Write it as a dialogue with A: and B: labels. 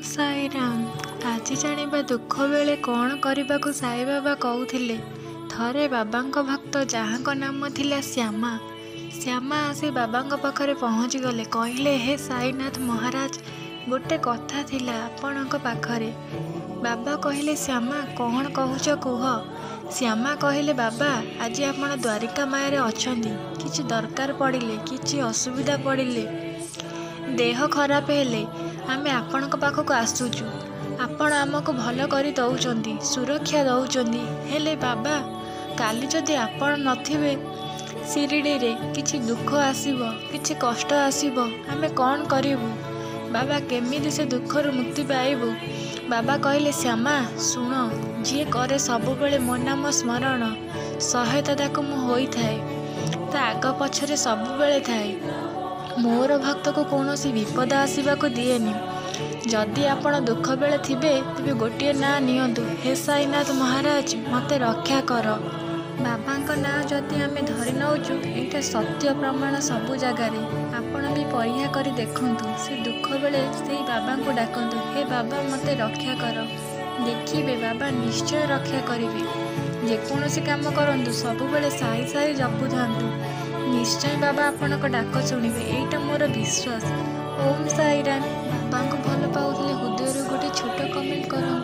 A: ସାଇରାମ। ଆଜି ଜାଣିବା ଦୁଃଖ ବେଳେ କ'ଣ କରିବାକୁ ସାଇବାବା କହୁଥିଲେ। ଥରେ ବାବାଙ୍କ ଭକ୍ତ ଯାହାଙ୍କ ନାମ ଥିଲା ଶ୍ୟାମା, ଶ୍ୟାମା ଆସି ବାବାଙ୍କ ପାଖରେ ପହଞ୍ଚିଗଲେ। କହିଲେ, ହେ ସାଇନାଥ ମହାରାଜ, ଗୋଟେ କଥା ଥିଲା ଆପଣଙ୍କ ପାଖରେ। ବାବା କହିଲେ, ଶ୍ୟାମା, କ'ଣ କହୁଛ କୁହ। ଶ୍ୟାମା କହିଲେ, ବାବା, ଆଜି ଆପଣ ଦ୍ୱାରିକା ମାୟାରେ ଅଛନ୍ତି। କିଛି ଦରକାର ପଡ଼ିଲେ, କିଛି ଅସୁବିଧା ପଡ଼ିଲେ, ଦେହ ଖରାପ ହେଲେ ଆମେ ଆପଣଙ୍କ ପାଖକୁ ଆସୁଛୁ। ଆପଣ ଆମକୁ ଭଲ କରି ଦେଉଛନ୍ତି, ସୁରକ୍ଷା ଦେଉଛନ୍ତି। ହେଲେ ବାବା, କାଲି ଯଦି ଆପଣ ନଥିବେ ଶିରିଡ଼ିରେ, କିଛି ଦୁଃଖ ଆସିବ, କିଛି କଷ୍ଟ ଆସିବ, ଆମେ କ'ଣ କରିବୁ ବାବା? କେମିତି ସେ ଦୁଃଖରୁ ମୁକ୍ତି ପାଇବୁ? ବାବା କହିଲେ, ଶ୍ୟାମା ଶୁଣ, ଯିଏ କରେ ସବୁବେଳେ ମୋ ନାମ ସ୍ମରଣ, ସହାୟତା ତାକୁ ମୁଁ ହୋଇଥାଏ, ତା ଆଗ ପଛରେ ସବୁବେଳେ ଥାଏ। ମୋର ଭକ୍ତକୁ କୌଣସି ବିପଦ ଆସିବାକୁ ଦିଏନି। ଯଦି ଆପଣ ଦୁଃଖ ବେଳେ ଥିବେ, ତେବେ ଗୋଟିଏ ନାଁ ନିଅନ୍ତୁ, ହେ ସାଇନାଥ ମହାରାଜ, ମୋତେ ରକ୍ଷା କର। ବାବାଙ୍କ ନାଁ ଯଦି ଆମେ ଧରି ନେଉଛୁ, ଏଇଟା ସତ୍ୟ ପ୍ରମାଣ ସବୁ ଜାଗାରେ। ଆପଣ ବି ପରୀକ୍ଷା କରି ଦେଖନ୍ତୁ। ସେ ଦୁଃଖ ବେଳେ ସେଇ ବାବାଙ୍କୁ ଡାକନ୍ତୁ, ହେ ବାବା, ମୋତେ ରକ୍ଷା କର। ଦେଖିବେ ବାବା ନିଶ୍ଚୟ ରକ୍ଷା କରିବେ। ଯେକୌଣସି କାମ କରନ୍ତୁ, ସବୁବେଳେ ସାଇ ସାଇ ଜପୁଥାନ୍ତୁ, ନିଶ୍ଚୟ ବାବା ଆପଣଙ୍କ ଡାକ ଶୁଣିବେ। ଏଇଟା ମୋର ବିଶ୍ୱାସ। ଓମ୍ ସାଇରାମ। ବାବାଙ୍କୁ ଭଲ ପାଉଥିଲେ ହୃଦୟରୁ ଗୋଟେ ଛୋଟ କମେଣ୍ଟ କରନ୍ତୁ।